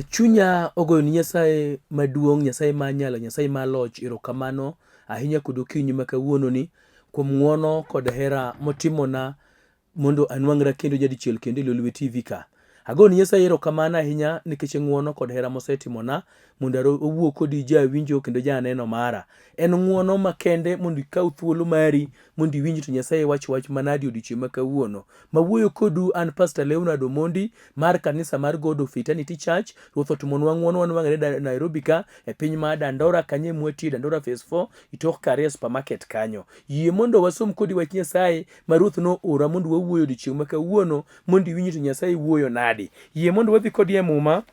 Chunya ogoyo ni Nyasaye maduong', Nyasaye manyalo, Nyasaye maloch erokamano ahinya kod okinyi ma kawuononi kuom ng'wono kod hera motimona mondo anwang'ra kendo nyadichiel kendo e Lolwe TV ka. Agoni Nyasaye erokamano ahinya nikech ng'wono kod hera mosetimona mondo owuo kodi jawinjo kendo janeno mara. En ng'wono makende mondo ikaw thuolo mari mondo iwinj to Nyasaye wach wach manadi odiochieng' ma kawuono. Mawuoyo kodu an Pastor Leonard Omondi mar kanisa mar God of Eternity Church. Ruoth otimonwa ng'wono wanwang'ore Nairobi ka e piny mar Dandora kanye mwatie Dandora Phase 4 itok Karia Supermarket kanyo. Yie mondo wasom kodi wach Nyasaye ma Ruoth noora mondo wawuoyo odiochieng' ma kawuono mondo iwinj to Nyasaye wuoyo nadi. Yie mondo wadhi kodi e Muma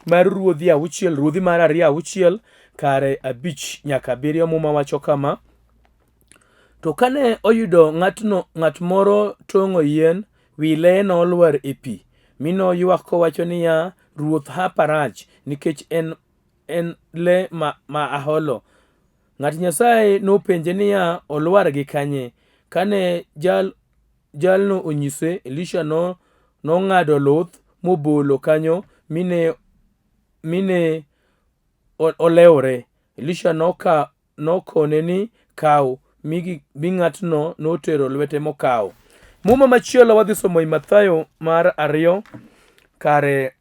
mar Ruodhi auchiel, Ruodhi mar ariyo auchiel kare abich nyaka abiriyo Muma wacho kama. To kane oyudo ng'atno ng'at moro tong'o yien, wi le nolwar e pi, mi noywak kowacho niya, Ruoth, hapa rach, nikech en en le ma, ma aholo. Ng'at Nyasaye nopenje niya, Olwar gi kanye? Kane jal, jalno onyise, Elisha no, nong'ado luth mobolo kanyo mi ne, mi ne olewore. Elisha noka, nokone ni, Kaw, mi, mi ng'atno notero lwete mokawo. Muma machielo wadhi somo i Mathayo mar ariyo kare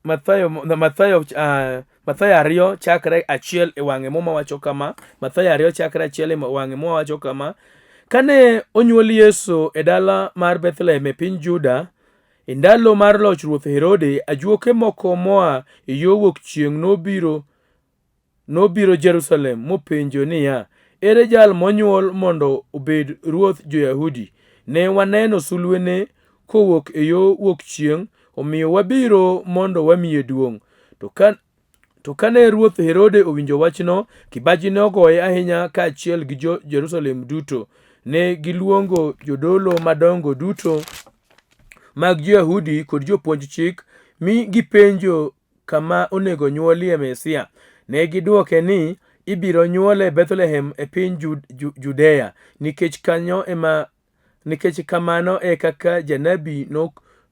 Mathayo, Mathayo, uh, Mathayo ariyo chakre achiel e wang'e muma wacho kama. Mathayo ariyo chakre achiel e wang'e muma wacho kama. Kane onyuol Yesu e dala mar Bethlehem e piny Juda, e ndalo mar loch ruoth Herode, ajuoke moko moa e yo wuok chieng' nobiro nobiro Jerusalem mopenjo niya, Ere jal monyuol mondo obed ruoth jo-Yahudi? Ne waneno sulwene kowuok e yo wuok chieng', omiyo wabiro mondo wamiye duong'. To ka To kane ruoth Herode owinjo wachno, kibaji nogoye ahinya kaachiel gi jo-Jerusalem duto. Ne giluongo jodolo madongo duto mag jo-Yahudi kod jopuonj chik, mi gipenjo kama onego nyuolie Mesia. Ne gidwoke ni, Ibiro nyuole Bethlehem e piny Judea, nikech kanyo ema nikech kamano e kaka janabi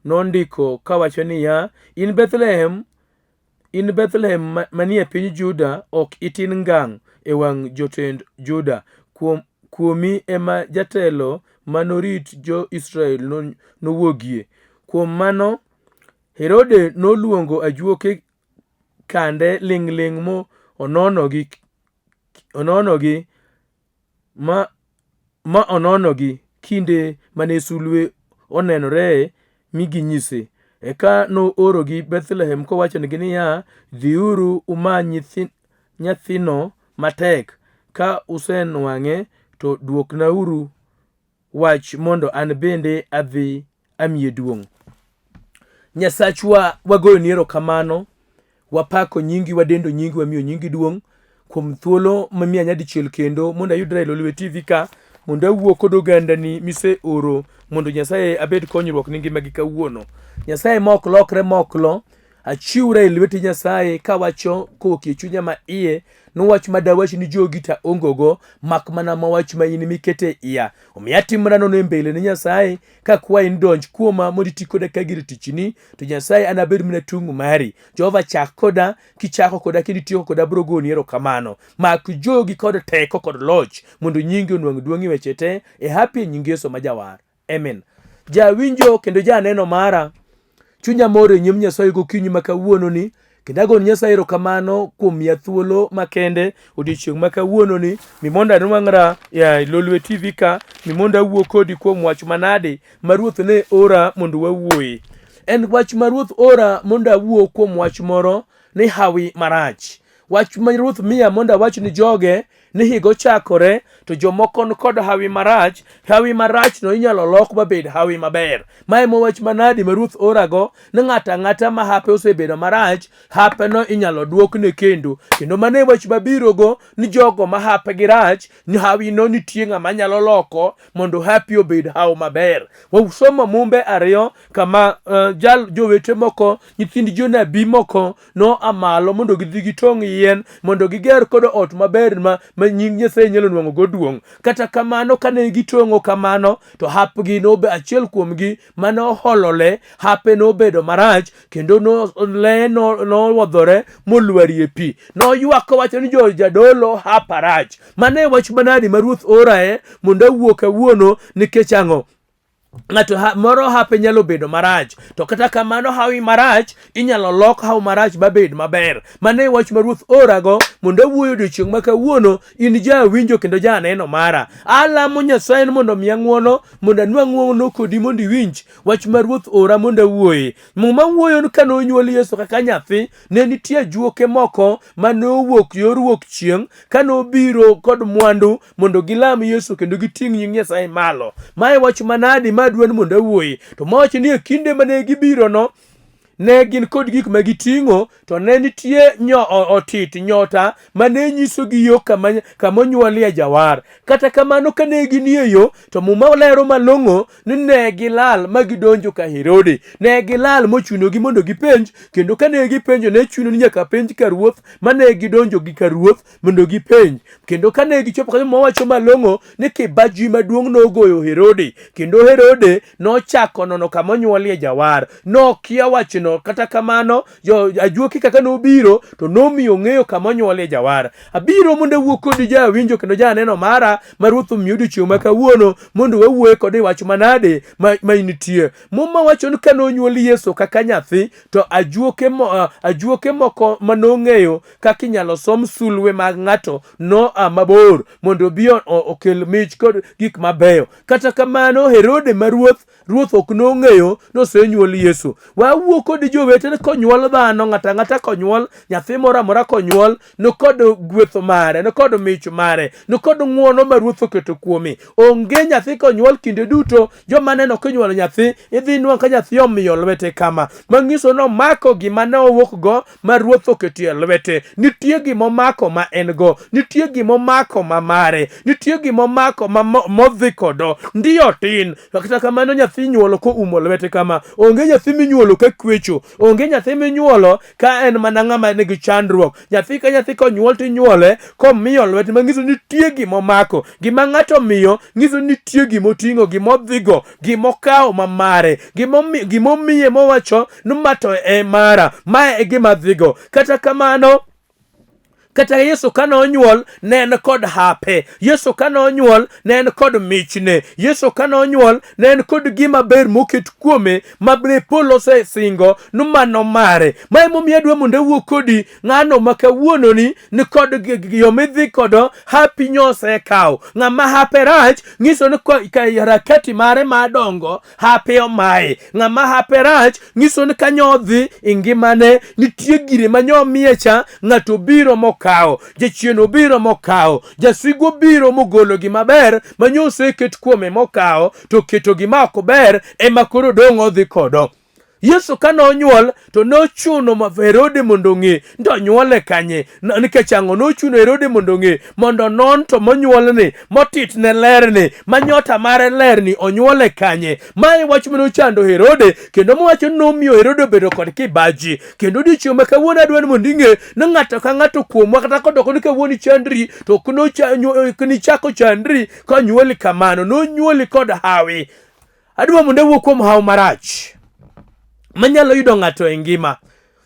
nondiko kawacho niya, In Bethlehem, in Bethlehem manie piny Juda, ok itin ngang' e wang' jotend Juda. Kuom, kuomi ema jatelo ma norit jo-Israel nowuogie. Kuom mano, Herode noluongo ajuoke kande ling'ling' mo ononogi ononogi ma, ma ononogi kinde mane sulwe onenoree mi ginyise. Eka noorogi Bethlehem kowachonegi niya, Dhiuru umany nyathino matek, ka usenwang'e to dwoknauru wach mondo an bende adhi amiye duong'. Nyasachwa, wagoyoni erokamano, wapako nyingi, wadendo nyingi, wamiyo nyingi duong' kuom thuolo mamiya nyadichiel kendo mondo ayudra e Lolwe TV ka mondo awuo kod ogandani miseoro mondo Nyasaye abed konyruok ni ngimagi kawuono. Nyasaye ma ok lokre ma ok lo, Achiwra e lweti Nyasaye kawacho kowuok e chunya ma iye nowach ma dawach ni jogi ta ongogo mak mana ma wach ma in mikete iya. Omiyo atimra nono e mbele ni Nyasaye kakwayi ni donj kuoma mondo iti koda ka gir tichni to Nyasaye anabed mana tung' mari. Jehova chak koda kichako koda kendo itieko koda abiro goni erokamano. Mak jogi kod teko kod loch mondo nyingi onwang' duong' e weche te e hapi e nying Yesu ma jawar. Amen. Jawinjo kendo janeno mara, chunya mor e nyim Nyasaye gokinyi ma kawuononi kendo agoni Nyasaye erokamano kuom miya thuolo makende odiechieng' ma kawuononi mi mondo anwang'ra e Lolwe TV ka mi mondo awuo kodi kuom wach manade ma Ruoth ne ora mondo wawuoye. En wach ma Ruoth ora mondo awuo kuom wach moro ni hawi marach. Wach ma Ruoth miya mondo awach ni joge ni higa ochakore to jomoko ni kod hawi marach, hawi marach no inyalo lok mabed hawi maber. Ma ema wach manadi ma Ruoth orago ni ng'ato ang'ata ma hape osebedo marach, hape no inyalo duokne kendo. Kendo mano e wach mabirogo ni jogo ma hapegi rach, ni hawi no nitie ng'ama nyalo loko mondo hapi obed haw maber. Wasomo Mumbe ariyo kama jal jowete moko, nyithind jonabi moko noa malo mondo gidhi gitong' yien mondo giger kodo ot maber ma, ma nying Nyasaye nyalo nwang'o go duong'. Kata kamano kane gitong'o kamano to hapgi nobe achiel kuomgi mane oholo le hape nobedo marach kendo no, le nowuodhore molwarie pi. Noywak kowacho ni jo jadolo hapa rach. Mano e wach manadi ma ruoth orae mondo awuo kawuono nikech ang'o? Ng'ato ha, moro hape nyalo bedo marach to kata kamano hawi marach inyalo lok haw marach babed maber. Mano e wach ma ruoth orago mondo awuoyo odiochieng' ma kawuono in jawinjo kendo janeno mara. Alamo Nyasaye ni mondo omiya ng'wono mondo anwang' ng'wono kodi mondo iwinj wach ma ruoth ora mondo awuoye. Muma wuoyo ni kane onyuol Yesu kaka nyathi, ne nitie ajuoke moko ma nowuok yor wuok chieng' ka nobiro kod mwandu mondo gilam Yesu kendo giting' nying Nyasaye malo. Mae wach manadi ma adwa ni mondo awuoye. To mawacho ni e kinde mane gibirono, ne gin kod gik ma giting'o to ne nitie nyo, otit nyota ma ne nyisogi yo kama, kama onyuolie jawar. Kata kamano kane ginie yo to Muma lero malong'o ni ne gilal ma gidonjo ka Herode. Ne gilal mochunogi mondo gipenj kendo kane gipenjo ne chuno ni nyaka penj ka ruoth ma ne gidonjo gi ka ruoth mondo gipenj. Kendo kane gichopo kanyo Muma wacho malong'o ni kibaji maduong' nogoyo Herode kendo Herode nochako nono kama onyuolie jawar. Nokia wachno kata kamano jo ajuoke kaka nobiro to nomiyo ong'eyo kama onyuolie jawar. Abiro mondo awuo kodi jawinjo kendo janeno mara ma Ruoth omiyo odiochieng' ma kawuono mondo wawuoye kode wach manade ma, ma intie. Muma wacho ni kane onyuol Yesu kaka nyathi to ajuoke, mo, ajuoke moko ma nong'eyo kaka inyalo som sulwe mag ng'ato noa mabor mondo obi okel mich kod gik mabeyo. Kata kamano Herode ma ruoth ruoth ok nong'eyo nosenyuol Yesu. Wawuo kod jowete konyuol dhano, ng'ato ang'ata konyuol, nyathi moro amora konyuol, nikod gweth mare, nikod mich mare, nikod ng'wono ma ruoth oketo kuome. Onge nyathi konyuol kinde duto, joma neno kinyuolo nyathi, idhi nwang' ka nyathi omiyo lwete kama, manyiso ni omako gima ne owuok go ma ruoth oketo e lwete. Nitie gima omako ma en go, nitie gima omako ma mare, nitie gima omako ma modhi kodo. Ndiyo tin, kata kamano nyathi inyuolo koumo lwete kama. Onge nyathi minyuolo ka kwecho, onge nyathi minyuolo ka en mana ng'ama nigi chandruok. Nyathi ka nyathi konyuol to inyuole komiyo lwete manyiso ni nitie gima omako. Gima ng'ato omiyo nyiso ni nitie gima oting'o, gima odhigo, gima okawo ma mare, gima omiye mowacho ni ma to e mara, mae e gima adhigo. Kata kamano, kata Yesu kane onyuol ne en kod hape. Yesu kane onyuol ne en kod michne. Yesu kane onyuol ne en kod gima ber moket kuome ma ne polo osesingo ni mano mare. Ma emomiyo adwa mondo awuo kodi ng'ano ma kawuononi ni kod yo midhi kodo hapi nyosekawo. Ng'ama hape rach nyiso ni ka harakati mare madongo hape omaye. Ng'ama hape rach nyiso ni kanyo odhi e ngimane nitie gire ma nyomiye cha ng'ato obiro mokawo, jachien obiro mokawo, jasigu obiro mogolo gima ber ma nyoseket kuome mokawo to keto gima ok ber ema koro dong' odhi kodo. Yesu ka nonyuol to nochuno Herode mondo ong'e ni to onyuole kanye. Nikech ang'o? Nochuno Herode mondo ong'e mondo onon to monyuolni, motitne lerni, ma nyota mare lerni onyuole kanye. Ma e wach mane ochando Herode kendo mowacho ni nomiyo Herode obedo kod kibaji. Kendo odiechieng' ma kawuono adwa ni mondo ing'e ni ng'ato ka ng'ato kuomwa kata kodoko ni kawuono ichandri to ok nichako chandri konyuoli kamano, nonyuoli kod hawi. Adwa mondo awuo kuom haw marach manyalo yudo ng'ato e ngima.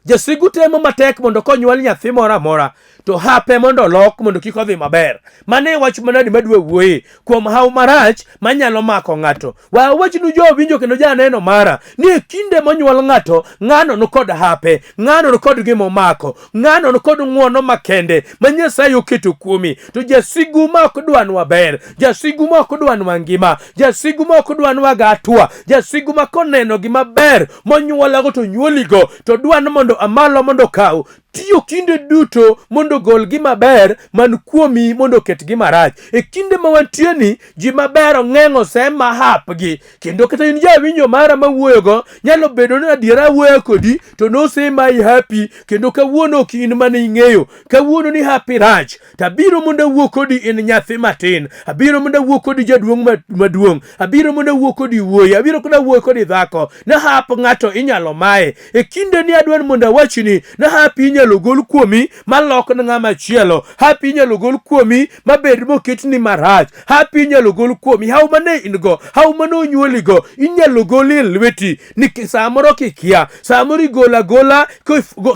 Jasigu temo matek mondo konyuol nyathi moro amora to hape mondo olok mondo kik odhi maber. Mano e wach manadi madwa wuoye kuom haw marach manyalo mako ng'ato. Wawachnu jowinjo kendo janeno mara ni e kinde monyuol ng'ato, ng'ano nikod hape, ng'ano nikod gima omako, ng'ano nikod ng'wono makende ma Nyasaye oketo kuomi. To jasigu ma ok dwanwa ber, jasigu ma ok dwanwa ngima, jasigu ma ok dwanwa gatwa, jasigu ma koneno gima ber monyuolago to nyuoligo to dwan mondo amalo mondo okaw tiyo kinde duto mondo ogol gima ber man kuomi mondo oket gima rach. E kinde ma wantie ni ji maber ong'eng' osema hapgi kendo kata in jawinjo mara mawuoyogo nyalo bedo ni adiera awuoyo kodi to nosemayi hapi kendo kawuono ok in mane ing'eyo kawuono ni hapi rach to abiro mondo awuo kodi in nyathi matin abiro mondo awuo kodi jaduong' maduong' abiro mondo awuo kodi wuoyi abiro mondo awuo kodi dhako na hap ng'ato inyalo maye e kinde ni adwa ni mondo awachni na hapi inyalo inyalo gol kuomi malok ne ng'ama chielo. Hapi inyalo gol kuomi mabed moketni marach. Hapi inyalo gol kuomi, haw mane in go, haw mane onyuoligo inyalo gol e lweti. Nikech samoro kikia, samoro igolo agola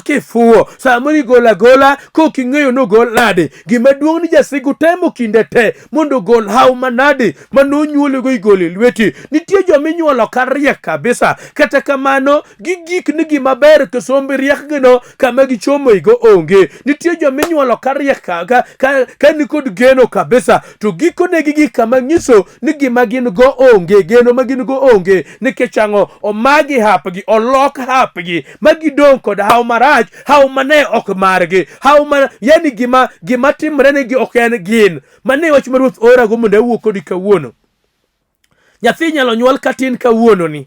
kifuwo, samoro igolo agola kok ing'eyo nogol nade. Gima duong' ni jasigu temo kinde te mondo ogol haw manade mane onyuoligo igolo e lweti. Nitie joma inyuolo ka riek kabisa, kata kamano gigik ni gima ber to somb riekgino kama gichomo igo onge. Nitie joma inyuolo ka riek ka nikod geno kabisa, to gikone gigik kama nyiso ni gima gin go onge, geno ma gin go onge. Nikech ang'o? Omagi hapgi, olok hapgi ma gidong' kod haw marach, haw mane ok margi, haw ma yani gima timre negi ok en gin. Mane wach ma Ruoth orago mondo awuo kodi kawuono. Nyathi inyalo nyuol katin kawuono ni.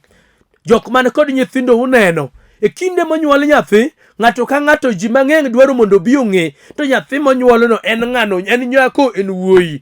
Jok man kod nyithindo uneno. E kinde monyuol nyathi, ng'ato ka ng'ato ji mang'eny dwaro mondo obi ong'e to nyathi monyuolno en ng'ano, en nyako, en wuoyi.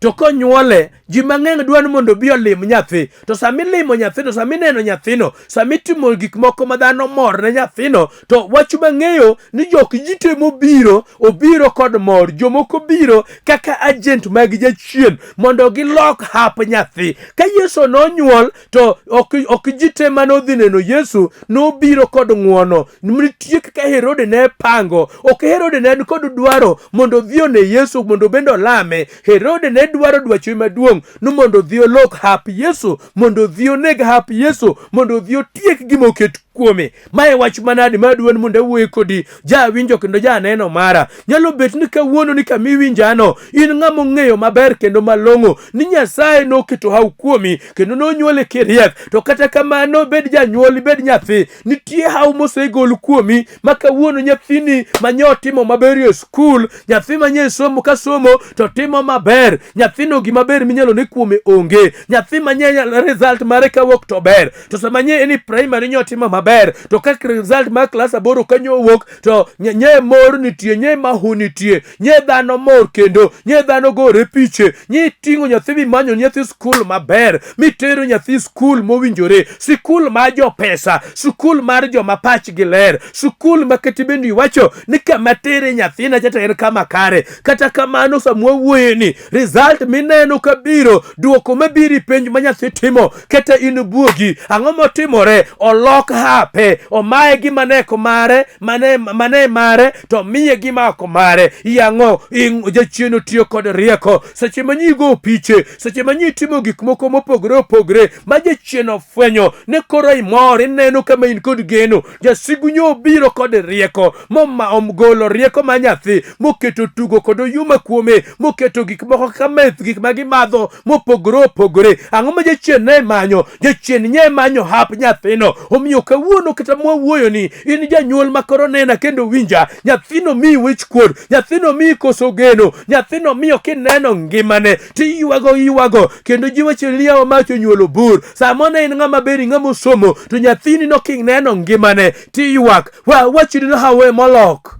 To konyuole, ji mang'eny dwaro mondo obi olim nyathi. To sama ilimo nyathino, sama ineno nyathino, sama itimo gik moko ma dhano mor ne nyathino, to wach mang'eyo ni jok ji te mobiro, obiro kod mor. Jomoko biro kaka agent mag jachien mondo gilok hap nyathi. Ka Yesu nonyuol, to ok ji te mane odhi neno Yesu nobiro kod ng'wono. Nitie kaka Herode ne pango. Ok Herode ne en kod dwaro mondo odhi one Yesu mondo bende olame. Herode ne dwaro dwache maduong' ni mondo odhi olok hap Yesu, mondo odhi oneg hap Yesu, mondo odhi otiek gima oket kuome. Mae wach manade ma adwa ni mondo awuoye kodi, jawinjo kendo janeno mara. Nyalo bet ni kawuono ni kama iwinjano, in ng'ama ong'eyo maber kendo malong'o ni Nyasaye noketo haw kuomi kendo nonyuoli kiriek. To kata kamano, bed janyuol, ibed nyathi, nitie haw mosegol kuomi ma kawuono nyathini ma nyo timo maber e skul, nyathi ma nye somo ka somo to timo maber, nyathino gima ber minyalo ne kuome onge, nyathi ma nye result mare kawuok to ber, to sama nye en e primary nyo timo maber, to ka result mar klas 8 kanyo owuok to nye mor nitie, nye mahu nitie, nye dhano mor kendo nye dhano gore piche, nye ting'o nyathi mimanyo nyathi skul maber, mitero nyathi skul mowinjore, sikul mar jopesa, sikul mar joma pachgi ler, sikul ma kata bende iwacho ni kama tere nyathina cha to en kama kare. Kata kamano sama wawuoye ni result mineno kabiro, duoko mabiro e penj ma nyathi timo, kata in buogi, ang'o motimore? Olok hape, omaye gima ne ok mare, mane mare, to miye gima ok mare. Yang'o? Jachien otiyo kod rieko. Seche ma nyi go piche, seche ma nyi timo gik moko mopogore opogore, ma jachien ofwenyo ni koro imor, ineno kama in kod geno. Jasigu nyo obiro kod rieko, moma omgolo rieko ma nyathi, moketo tugo kod oyuma kuome, moketo gik moko kaka meth, gik ma gimadho mopogore opogore. Ang'o ma jachien ne manyo? Jachien nye manyo hap nyathino. Omiyo kawuono kata mwawuoyo ni in janyuol ma koro nena kendo winja, nyathino miyi wich kuot, nyathino miyi koso geno, nyathino miyo kineno ngimane tiywago iywago, kendo ji wacho ni yawa mach onyuolo bur. Sama ne in ng'ama ber, ng'ama osomo, to nyathini no kineno ngimane tiywak. Wachni no hawe molok,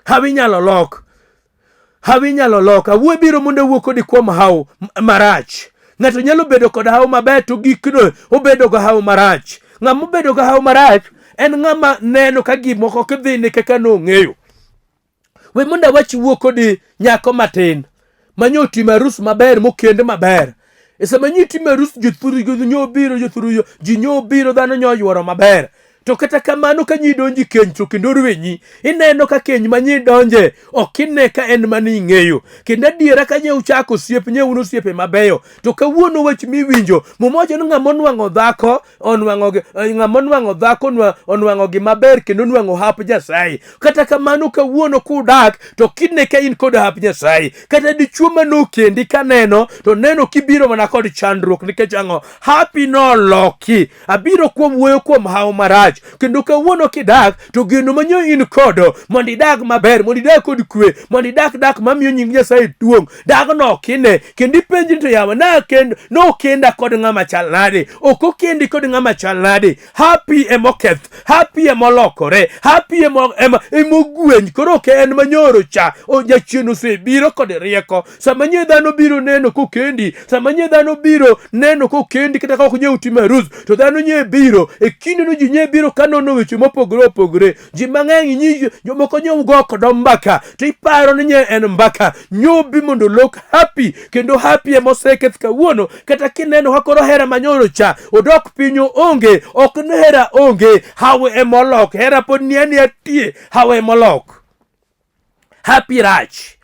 hawi inyalo lok, hawi inyalo lok. Awuo biro mondo awuo kodi kuom haw marach. Ng'ato nyalo bedo kod haw maber to gikno obedo go haw marach. Ng'ama obedo go haw marach en ng'ama neno ka gimoko ok dhine kaka nong'eyo. We mondo awach wuo kodi nyako matin manyo otimo arus maber mokend maber. E sama nyi timo arus jothuru nyo biro, jothuru ji nyo biro, dhano nyo yuoro maber. To kata kamano ka nyi donji keny to kendo rwenyi, ineno ka keny ma nyi donje ok ine ka en mane ing'eyo. Kendo adiera ka nye uchako osiep, nye un osiepe mabeyo, to kawuono wach miwinjo, Muma wacho ni ng'ama onwang'o dhako onwang'o ng'ama onwang'o dhako onwang'o gima ber kendo onwang'o hap Nyasaye. Kata kamano kawuono kudak to kine ka in kod hap Nyasaye, kata dichuo manokendi kaneno to neno kibiro mana kod chandruok. Nikech ang'o? Hapi noloki. Abiro kuom wuoyo kuom haw marach, kendo kawuono kidak to geno manyo in kodo mondo idag maber, mondo idag kod kwe, mondo idag dak mamiyo nying Nyasaye duong', dagno ok ine. Kendo ipenjri to yawa nakend nokenda kod ng'ama chal nade? Ok okendi kod ng'ama chal nade? Hapi emoketh, hapi emolokore, hapi emogweny, koro ok en manyoro cha. Jachien osebiro kod rieko. Sama nye dhano biro neno kokendi, sama nye dhano biro neno kokendi kata ka ok nye utimo arus, to dhano nye biro e kindeno ji nye biro Abiro kanono weche mopogore opogore. Ji mang'eny nyi jomoko nyo go kodo mbaka to iparo ni nye en mbaka. Nyobi mondo olok happy kendo happy ema oseketh kawuono. Kata kineno ka koro hera manyoro cha odok piny onge, ok ni hera onge, hawi ema olok. Hera pod ni ania tie, hawi ema olok. Happy rach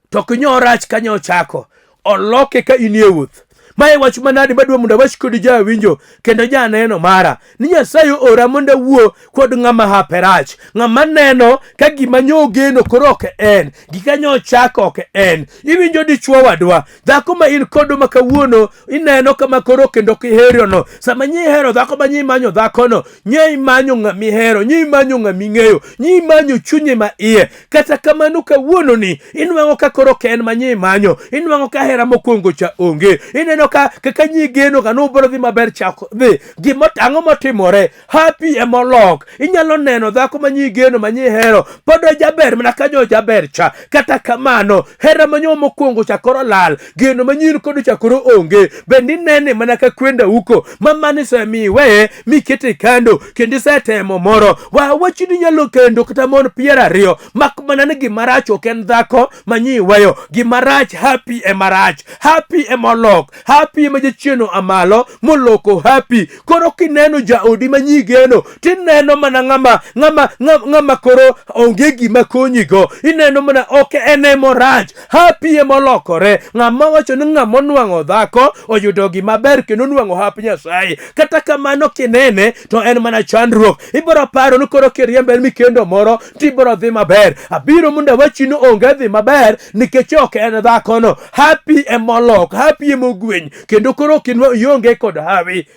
to ok nyo rach kanyo ochako oloke ka in e wuoth. Mae wach manade madwa mondo awach kodi jawinjo kendo janeno mara ni Nyasaye ora mondo awuo kod ng'ama hape rach, ng'ama neno ka gima nyo ogeno koro ok en, gika nyo ochako ok en. Iwinjo dichuo wadwa, dhako ma in kodo ma kawuono ineno kama koro kendo ok iherono. Sama nyi ihero dhako ma nyi imanyo dhakono, nyi imanyo ng'ama ihero, nyi imanyo ng'ama ing'eyo, nyi imanyo chunye ma iye. Kata kamano kawuono ni inwang'o ka koro ok en ma nyi imanyo, inwang'o ka hera mokwongo cha onge. Ineno ka kaka nyi geno ka nubro dhi maber chak dhi. Gima ang'o motimore? Happy emolok. Inyalo neno dhako ma nyi geno ma nyi hero pod ojaber mana ka nyo jaber cha. Kata kamano hera ma nyo mokwongo cha koro lal, geno ma nyi in kodo cha koro onge. Bende inene mana ka kwenda uko ma mani semi iweye mikete kando kendo isetemo moro. Wawachi ni inyalo kendo kata mon 20 mak mana ni gima rach ok en dhako ma nyi iweyo. Gima rach happy ema rach, happy ema olok, happy ema jachien oa malo moloko happy. Koro kineno jaodi ma nyi geno tineno mana ng'ama ng'ama ng'ama koro onge gima konyigo. Ineno mana ok en ema orach, happy ema olokore. Ng'ama wacho ni ng'ama onwang'o dhako oyudo gima ber kendo onwang'o hap Nyasaye. Kata kamano kinene to en mana chandruok. Ibiro paro ni koro kiriembe mikendo moro tibiro dhi maber. Abiro mondo awachi ni onge dhi maber nikech ok en dhakono. Happy ema olok, happy ema ogweny kendo koro ok ionge kod hawi.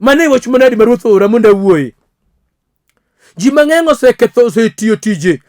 Mano e wach manadi ma Ruoth oora mondo awuoye. Ji mang'eny oseketho, osetiyo tije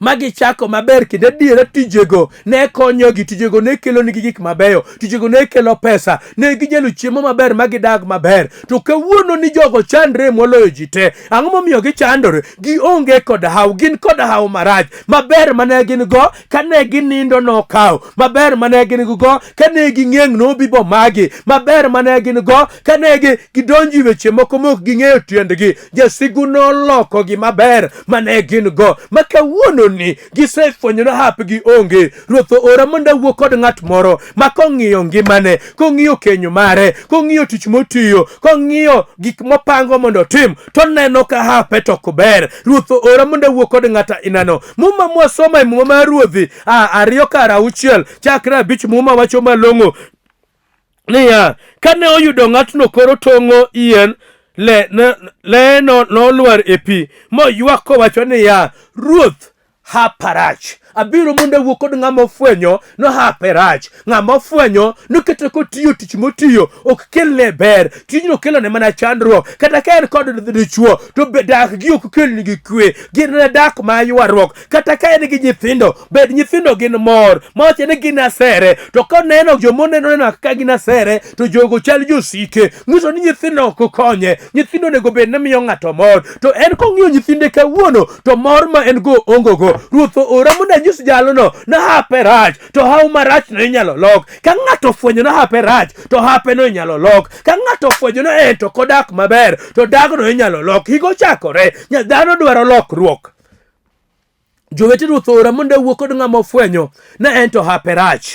ma gichako maber kendo adiera tijego ne konyogi, tijego ne kelonigi gik mabeyo, tijego ne kelo pesa, ne ginyalo chiemo maber ma gidag maber. To kawuono ni jogo chandre moloyo ji te. Ang'o momiyo gichandore? Gionge kod haw, gin kod haw marach. Maber mane gin go kane ginindo nokaw, maber mane gin go kane ging'eng' nobi bomagi, maber mane gin go kane gidonjo e weche moko mok ging'eyo tiendgi. Jasigu noloko gima ber mane gin go ma kawuono ni gisefwenyo ni hapgi onge. Ruoth oora mondo awuo kod ng'at moro ma kong'iyo ngimane, kong'iyo kenyo mare, kong'iyo tich motiyo, kong'iyo gik mopango mondo otim, to neno ka hape to ok ber. Ruoth oora mondo awuo kod ng'at ainano. Muma mwasomo e Muma mar Ruodhi 2 kar 6 chakre 5 Muma wacho malong'o niya, kane oyudo ng'atno koro tong'o yien, leno nolwar e pi moywak kowacho niya, Ruoth, hapa rach. Abiro mondo awuo kod ng'ama ofwenyo no hape rach. Ng'ama ofwenyo no kata kotiyo tich motiyo ok kelne ber. Tijno kelone mana chandruok. Kata ka en kod dichuo to dak gi ok kelnigi kwe. Gin dak ma ywaruok. Kata ka en gi nyithindo, bed nyithindo gin mor, mawacho ni gin asere, to koneno joma oneno neno kaka gin asere, to jogo chal josike. Nyiso ni nyithindo ok konye. Nyithindo onego bed ni miyo ng'ato mor, to en kong'iyo nyithinde kawuono, to mor ma en go ongogo. Ruoth oora mondo anyis jalono ni hape rach, to haw marach no inyalo lok. Ka ng'ato ofwenyo ni hape rach, to hape no inyalo lok. Ka ng'ato ofwenyo ni en to kodak maber, to dagno inyalo lok. Higa ochakore, dhano dwaro lokruok. Jowete Ruoth oora mondo awuo kod ng'ama ofwenyo na en to hape rach.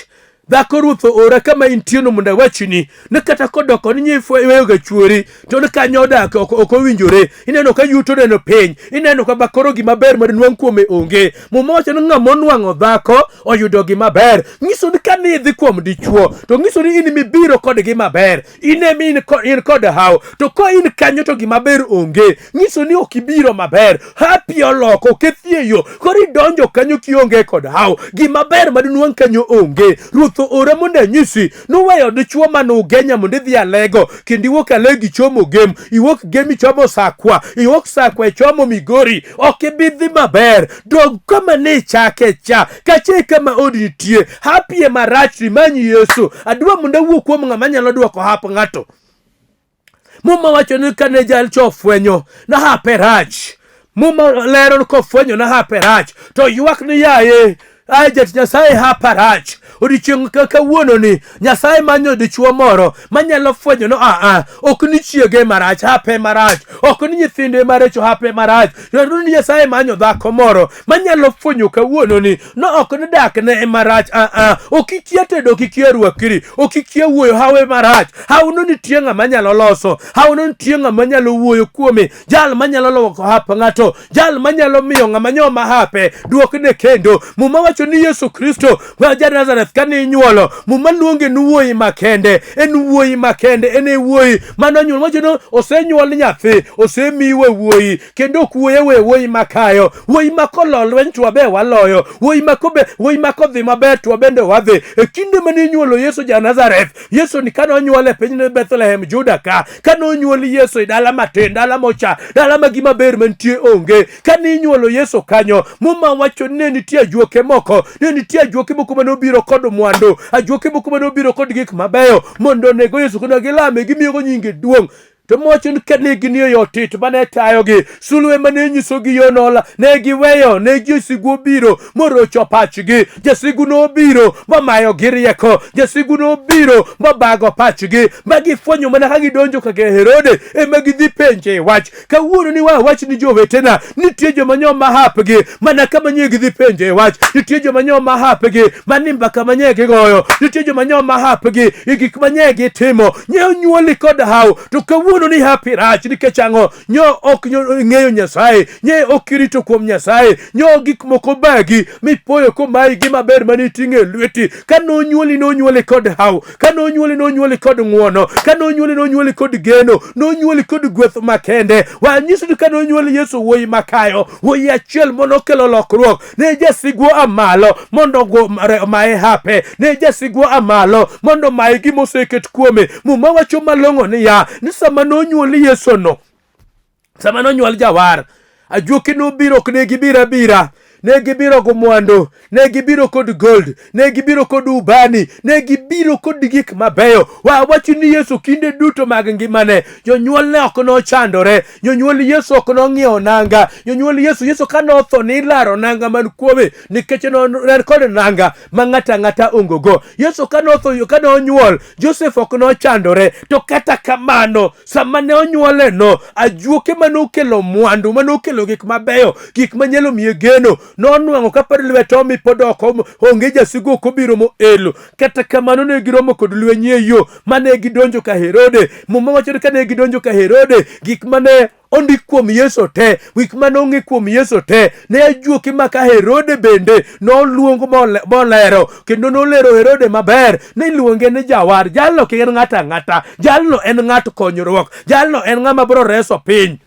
Dhako Ruoth oora kama intieno mondo awachni ni kata kodoko ni iweyoga chuori to ni kanyo odak ok owinjore. Ineno ka yuto neno piny, ineno ka koro gima ber mar nwang' kuome onge. Muma wacho ni ng'ama onwang'o dhako oyudo gima ber. Nyiso ni kane idhi kuom dichuo to nyiso ni in mibiro kod gima ber. In ema in kod haw to ka in kanyo to gima ber onge. Nyiso ni ok ibiro maber. Hapi oloko okethi e yo. Koro idonjo kanyo kionge kod haw. Gima ber madinwang' kanyo onge. Ruoth oora mondo anyisi nuweyo dichuo mane ugenya mondo idhi Alego kendo iwuok Alego ichomo Gem, iwuok Gem ichomo Sakwa, iwuok Sakwa ichomo Migori. Ok ibi dhi maber. Dog kama ne ichake cha. Kacha e kama odi nitie. Hapi e marach imany Yesu. Adwa mondo awuo kuom ng'ama nyalo dwoko hap ng'ato. Muma wacho ni kane jalcha ofwenyo na hape rach. Muma lero ni kofwenyo na hape rach to ywak ni yaye, aye jatich Nyasaye hapa rach. Odiochieng' ka kawuononi Nyasaye manyo dichuo moro manyalo fwenyo no aa ok ni chiege marach hape marach, ok ni nyithinde maricho hape marach. To ni Nyasaye manyo dhako moro manyalo fwenyo kawuononi no ok ni dakne e marach aa ok ikia tedo, ok ikia rwakri, ok ikia wuoyo, hawe marach. Hawno nitie ng'ama nyalo loso, hawno nitie ng'ama nyalo wuoyo kuome, jal manyalo loko hap ng'ato, jal manyalo miyo ng'ama nyoma hape duokne kendo. Muma wacho ni Yesu Kristo ma ja Nazareth kane inyuolo, Muma luonge ni wuoyi makende, en wuoyi makende, en e wuoyi mane onyuol. Wacho ni osenyuol nyathi, osemiwa wuoyi, kendo ok wuoyi aweya wuoyi makayo, wuoyi ma kolo lweny to wabe waloyo, wuoyi ma kobe, wuoyi ma kodhi maber to wabende wadhi. E kinde mane inyuolo Yesu ja Nazareth, Yesu ni kane onyuole e piny Bethlehem Juda ka, kane onyuol Yesu e dala matin, dala mocha, dala ma gima ber mantie onge. Kane inyuolo Yesu kanyo, Muma wacho ni ne nitie ajuoke moko, ne nitie ajuoke moko mane obiro kod mwandu, ajuoke moko mane obiro kod gik mabeyo mondo onego Yesu kendo gilame, gimiyogo nyinge duong'. To mowacho ni kane ginie yo tit mane tayogi, sulwe mane nyisogi yo nola, ne giweyo, ne jasigu obiro morocho pachgi. Jasigu nobiro momayogi rieko, jasigu nobiro mobago pachgi, ma gifwenyo mana ka gidonjo kaka Herode ema gidhi penje wach. Kawuono ni wawach ni jowetena, nitie joma nyoma hapgi mana kama nye gidhi penje wach, nitie joma nyoma hapgi mani mbaka manye gigoyo, nitie joma nyoma hapgi e gik manye gitimo. Nye onyuoli kod haw, to kawuono ni hapi rach nikech ang'o? Nyo ok ng'eyo Nyasaye, nye ok irito kuom Nyasaye, nyo gik moko bagi mipoyo komayi gima ber mane iting'o e lweti. Ka nonyuoli nonyuoli kod haw, ka nonyuoli nonyuoli kod ng'wono, ka nonyuoli nonyuoli kod geno, nonyuoli kod gweth makende. Wanyiso ni ka nonyuoli Yesu wuoyi makayo, wuoyi achiel monokelo lokruok ne jasigu a malo mondo omaye hape, ne jasigu a malo mondo omaye gima oseket kuome. Muma wacho malong'o niya, ni sama nonyuol Yesu no, sama nonyuol jawar, ajuoke nobiro, ok ne gibiro abira, ne gibiro go mwandu, ne gibiro kod gold, ne gibiro kod ubani, ne gibiro kod gik mabeyo. Wawacho ni Yesu kinde duto mag ngimane, jonyuolne ok nochandore, jonyuol Yesu ok nong'iewo nanga, jonyuol Yesu, Yesu ka notho nilaro nanga man kuome nikech ne en kod nanga ma ng'ato ang'ata ongogo. Yesu ka notho, ka nonyuol, Joseph ok nochandore, to kata kamano sama ne onyuole no, ajuoke mane okelo mwandu, mane okelo gik mabeyo, gik manyalo miye geno, nonwang'o ka pod lwete omi pod ok onge jasigu ok obiro moelo. Kata kamano ne giromo kod lweny e yo mane gidonjo ka Herode. Muma wacho ni kane gidonjo ka Herode, gik mane ondik kuom Yesu te, gik mane ong'e kuom Yesu te, ne ajuoke ma ka Herode bende noluongo molero, kendo nolero Herode maber, ne iluonge ni jawar. Jalno ok en ng'ato ang'ata, jalno en ng'at konyruok, jalno en ng'ama biro reso piny.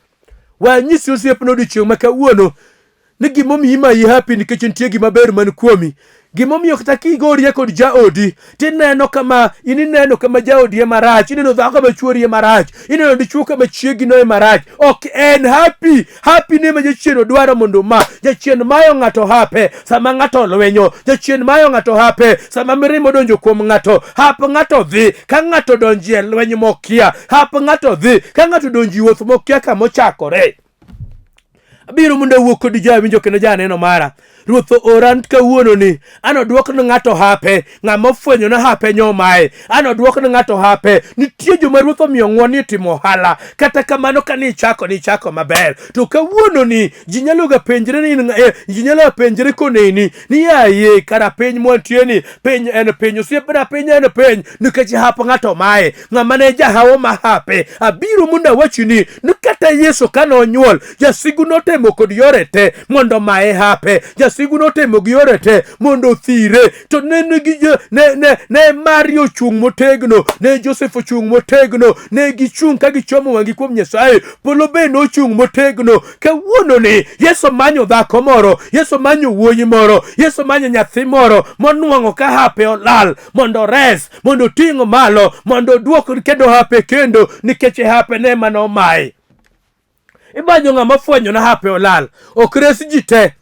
Wanyisi osiepna odiochieng' ma kawuono ni gimomiyo imayi happy nikech nitie gima ber man kuomi. Gimomiyo kata kigorie kod jaodi tineno kama in ineno kama jaodi ema rach, ineno dhako kama chuori ema rach, ineno dichuo kama chiegi no ema rach. Ok en happy. Happy ne ma jachien odwaro mondo ma. Jachien mayo ng'ato hape sama ng'ato olwenyo. Jachien mayo ng'ato hape sama mirima odonjo kuom ng'ato. Hap ng'ato dhi ka ng'ato odonjo e lweny mokia. Hap ng'ato dhi ka ng'ato odonjo e wuoth mokia kama ochakore. Abiro mondo awuo kodi jawinjo kendo janeno mara. Ruoth oora kawuono ni an oduok ne ng'ato hape, ng'ama ofwenyo na hape nyomaye. An oduok ne ng'ato hape. Nitie joma Ruoth omiyo ng'won ni timo ohala. Kata kamano ka nichako nichako maber. To kawuono ni ji nyalo ga penjre ni ji nyalo ga penjre koneni ni yaye kara piny mwantie ni piny en piny osiepna piny en piny nikech hap ng'ato maye. Ng'ama ne jahawo ma hape. Abiro mondo awachni ni kata Yesu kane onyuol, jasigu notemo kod yore te mondo omaye hape. Jasigu notemo gi yore te mondo othire. To ne nigi ne ne ne Maria ochung' motegno, ne Joseph ochung' motegno, ne gichung' ka gichomo wang'gi kuom Nyasaye. Polo be nochung' motegno. Kawuono ni Yesu manyo dhako moro, Yesu manyo wuoyi moro, Yesu manyo nyathi moro monwang'o ka hape olal mondo ores, mondo oting' malo, mondo oduok kendo hape kendo, nikech hape ne ema nomaye. Imanyo ng'ama fwenyo na hape olal, ok res ji te.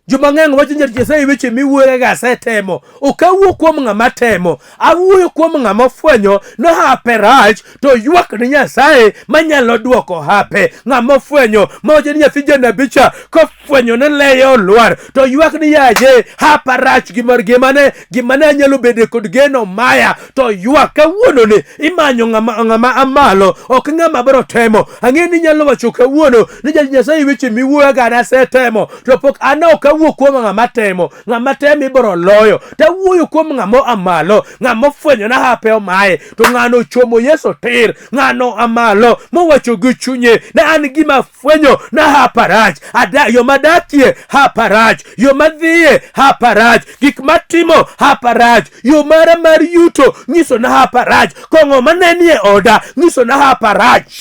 Joma ng'eny wacho ni Nyasaye weche miwuoye ga asetemo. Ok awuo kuom ng'ama temo, awuoyo kuom ng'ama ofwenyo no hape rach to ywak ni Nyasaye manyalo duoko hape. Ng'ama ofwenyo mawacho ni nyathi janabi cha kofwenyo ni leye olwar to ywak ni yaye hapa rach gimar gimane gimane anyalo bede kod geno maya to ywak kawuono ni imanyo ng'ama ng'ama amalo ok ng'ama biro temo. Ang'e ni inyalo wacho kawuono ni jatich Nyasaye weche miwuoyo ga nasetemo to pok an ok awuo kuom ng'ama temo ng'ama temo ibiro loyo to awuoyo kuom ng'ama oa malo ng'ama ofwenyo na hape omaye to ng'ano ochomo Yesu tir ng'ano oa malo mowacho gi chunye na an gima fwenyo na hapa rach ada yo madakie hapa rach yo madhiye hapa rach gik matimo hapa rach yo mara mar yuto nyiso na hapa rach kong'o manenie oda nyiso na hapa rach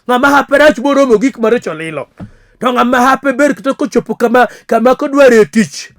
ng'ama hape rach boromo gik maricho lilo to ng'ama hape ber kata kochopo kama kama kodwaro tich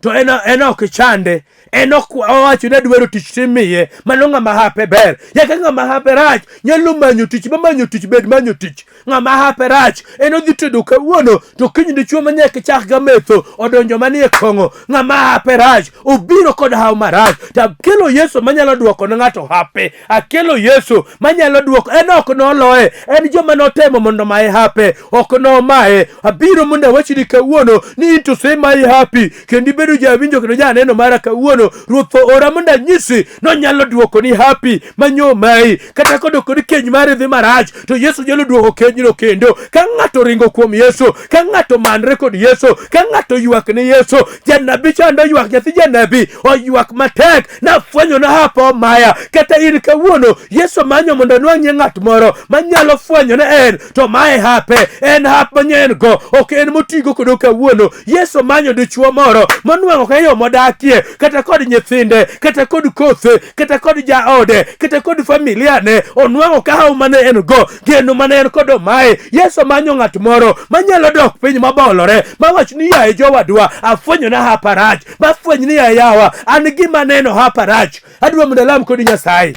to en en ok chande en ok owacho ni adwaro tich timiye mano ng'ama hape ber yaka ng'ama hape rach nyalo manyo tich ma manyo tich bed manyo tich ng'ama hape rach en odhi tedo kawuono to kiny dichuo ma nyaka chak ga metho odonjo manie kong'o ng'ama hape rach obiro kod haw marach to akelo Yesu manyalo duoko ne ng'ato hape akelo Yesu manyalo duoko en ok noloye en joma notemo mondo maye hape ok nomaye abiro mondo awachni kawuono ni in to osemayi hapi kendo ibedo jawinjo kendo janeno mara kawuono ruoth oora mondo anyisi nonyalo duoko ni hapi manyo mayi kata kodoko ni keny mari dhi marach to Yesu nyalo duoko kenyno kendo ka ng'ato oringo kuom Yesu ka ng'ato manre kod Yesu ka ng'ato ywak ne Yesu janabi chando ywak nyathi janabi oywak matek nafwenyo na hapa omaya kata in kawuono Yesu manyo mondo onwang'ie ng'at moro manyalo fwenyo ne en to mae hape en hap manyien go ok en motigo kodo kawuono Yesu manyo dichuo moro monwang'o ka yo modakie kata kod nyithinde kata kod kothe kata kod jaode kata kod familia ne onwang'o ka haw mane en go geno mane en kod omaye Yesu manyo ng'at moro manyalo dok piny mabolore mawach ni yaye jowadwa afwenyo na hapa rach mafweny ni yaye yawa an gima neno hapa rach adwa mondo alam kodi Nyasaye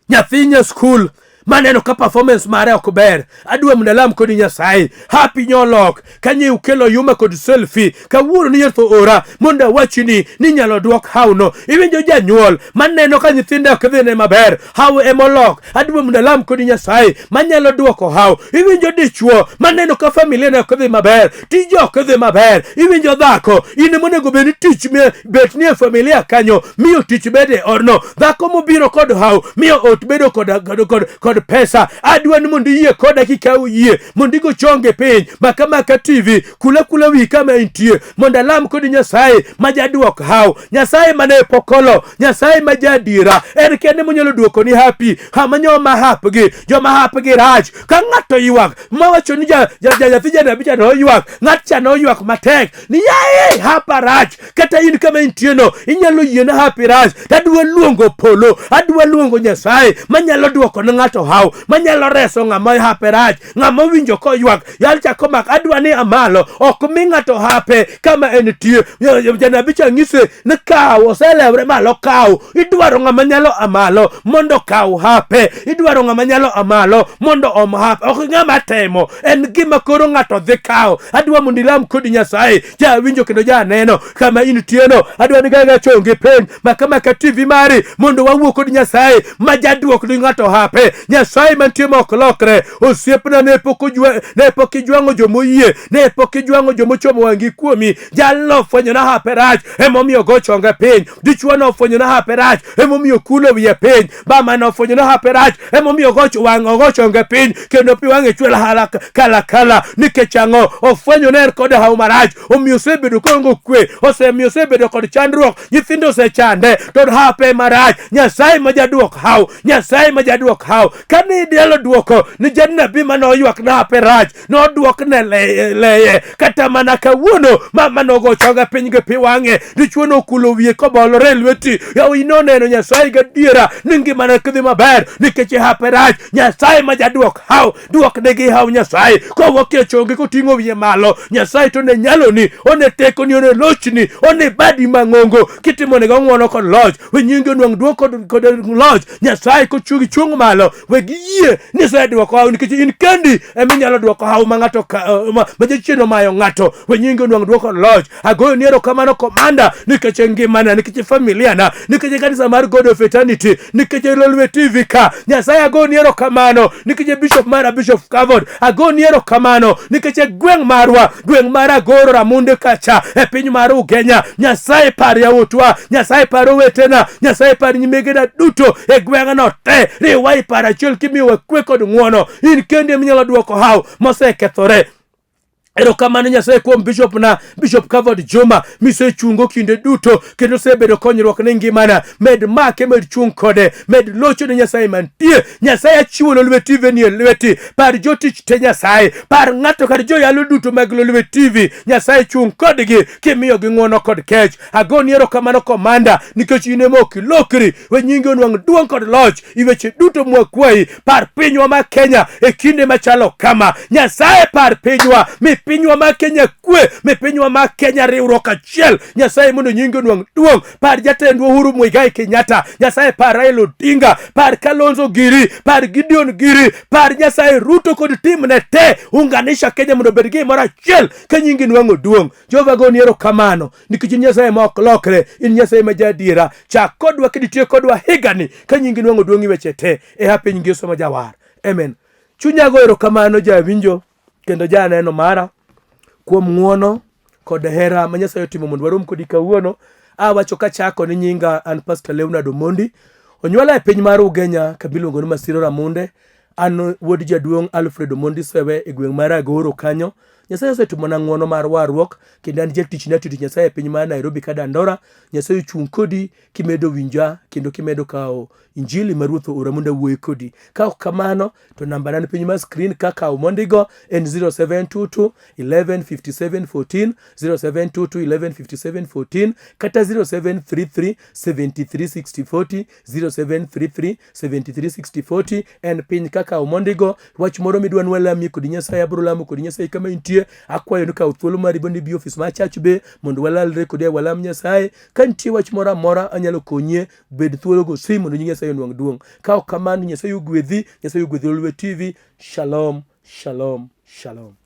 nyathi nya skul maneno ka performance mare ok ber adwa mondo alam kodi Nyasaye happy nyolok kanye ukelo yuma kod selfie kawuono ni Yesu ora mondo awachni ni nyalo dwok hawno iwinjo janyuol maneno ka nyithinde ok dhine maber haw emolok adwa mondo alam kodi Nyasaye manyalo dwoko haw iwinjo dichuo maneno ka familia ne ok dhi maber tije ok dhi maber iwinjo dhako in monego bed ni tich bet nie familia kanyo miyo tich bede e odno dhako mobiro kod haw miyo ot bedo kod, kod, kod, kod pesa adwa ni mondo iyie koda kikawo yie mondo igo chonge piny maka maka tv kula kula wi kama intie mondo alam kod nyasaye ma jaduok haw nyasaye mane pokolo nyasaye ma jaadiera en kende monyalo duoko ni hapi hama joma hapgi joma hapgi rach ka ng'ato ywak mawacho ni nyathi janabi cha noywak ng'at cha noywak matek ni yaye hapa rach kata in kama intieno inyalo yiena hapi rach tadwa luongo polo adwa luongo nyasaye manyalo duoko ne ng'ato haw manyalo reso ng'ama hape rach ng'ama owinjo koywak yal chako mak adwa ni amalo ok mi ng'ato hape kama entie janabi cha nyise ni kaw oselewre malo kaw idwaro ng'ama nyalo amalo mondo kaw hape idwaro ng'ama nyalo amalo mondo om hape ok ng'ama temo en gima koro ng'ato dhi kawo adwa mondo ilam kod nyasaye jawinjo kendo janeno kama intieno adwa ni gaga chongi piny maka maka tv mari mondo wawuo kod nyasaye ma jaduok ni ng'ato hape nyasaye mantie ma ok lokre osiepna ne pok ne pok ijwang'o jomoyie ne pok ijwang'o jomochomo wang'gi kuomi jalno ofwenyo na hape rach emomiyo ogo chonge piny dichuo no ofwenyo na hape rach emomiyo kulo wiye piny mama no ofwenyo na hape rach emomiyo ogo wang' ogo chonge piny kendo pi wang'e chwer hala kala kala nikech ang'o ofwenyo ne en kod haw marach omiyo osebedo koonge kwe osemiyo osebedo kod chandruok nyithindo osechande to hape marach nyasaye ma jaduok haw nyasaye ma jaduok haw kane inyalo duoko ni janabi mane oywak na hape rach noduokne leye, leye kata mana kawuono mama nogo chonga piny gi pi wang'e dichuo nokulo wiye kobolore e lweti yawi noneno nyasaye gadiera ni ngimane kidhi maber nikech hape rach nyasaye ma jaduok haw duoknegi haw nyasaye kowuok e chonge koting'o wiye malo nyasaye to ne nyaloni one tekoni one lochni one badi mang'ongo kitimonega ng'wono kod loch we nyingi onwang' duong' kod, kod loch nyasaye kochugi chung' malo We giyie ni isedwoko hawi nikech in kendi ema inyalo dwoko hawi ma ng'ato ma jachien omayo ng'ato. We nyingi onwang' dwoko loch. Agoyo ni erokamano komanda nikech ngimana, nikech familiana, nikech kanisa mar God of Eternity, nikech Lolwe TV ka. Nyasaye agoyo ni erokamano nikech bishop mara Bishop Kavod. Agoyo ni erokamano nikech gweng' marwa, gweng' mar Agoro Ramunde kacha e piny mar Ugenya. Nyasaye par yawuotwa, Nyasaye par owetena, Nyasaye par nyimegena duto e gweng'no te. Riwa e par achiel kimiyowa kwe kod ng'wono. In kendi ema inyalo dwoko haw mosekethore. Erokamano Nyasaye kuom bishop na Bishop Kavod Juma misechungo kinde duto kendo osebedo konyruok ne ngimana. Med make, med chung' kode, med locho ne Nyasaye mantie. Nyasaye achiwo Lolwe TV ni e lweti. Par jotich te Nyasaye, par ng'ato kar joyalo duto mag Lolwe TV. Nyasaye chung' kodgi kimiyogi ng'wono kod kech. Agoni erokamano komanda nikech in ema ok ilokri. We nyingi onwang' duong' kod loch i weche duto mwakwayi. Par pinywa ma Kenya e kinde machalo kama. Nyasaye par pinywa, mi pinywa ma Kenya kwe, mi pinywa ma Kenya riwruok achiel. Nyasaye mondo nyingi onwang' duong'. Par jatendwa Uhuru Muigai Kenyatta, Nyasaye par Raila Odinga, par Kalonzo Giri, par Gideon Giri, par Nyasaye Ruto kod timne te. Unganisha Kenya mondo obed gimoro achiel ka nyingi nwang'o duong'. Jehova goni erokamano nikech in Nyasaye ma ok lokre, in Nyasaye ma jaadiera. Chak kodwa kendo itiek kodwa higani ka nyingi nwang'o duong' e weche te e ha piny gi ma jawar. Amen. Chunya go erokamano jawinjo kendo janeno mara kuom ng'wono kod hera ma Nyasaye otimo mondo warom kodi kawuono. Awacho kachako ni nyinga an Pastor Leonard Omondi. Onyuola e piny mar Ugenya kama iluongo ni Masiro Ramunde. An wuod jaduong' Alfred Omondi Sewe e gweng' mar Agoro kanyo. Nyasaye osetimona ng'wono mar warruok kendo an jatichne atiyo tich Nyasaye e piny mar Nairobi ka Dandora. Nyasaye ochung' kodi kimedo winja kendo kimedo kawo injili ma Ruoth oora mondo awuoye kodi. Ka ok kamano to namba na ni piny mar screen ka kaw mondigo en 0722 11 57 14 0722 11 57 14 kata 0733 73 60 40 0733 73 60 40 en piny kaka omondigo wach moro midwa nwalamie kod Nyasaye abiro lamo kod Nyasaye kama intie akwayo ni kaw thuolo mari mondo ibi ofis mar church be mondo walalre kode walam Nyasaye ka nitie wach moro amora anyalo konyie bed thuolo go simu mondo nying Nyasaye onwang' duong' ka ok kamano Nyasaye ogwedhi Nyasaye ogwedhi Lolwe TV shalom shalom shalom.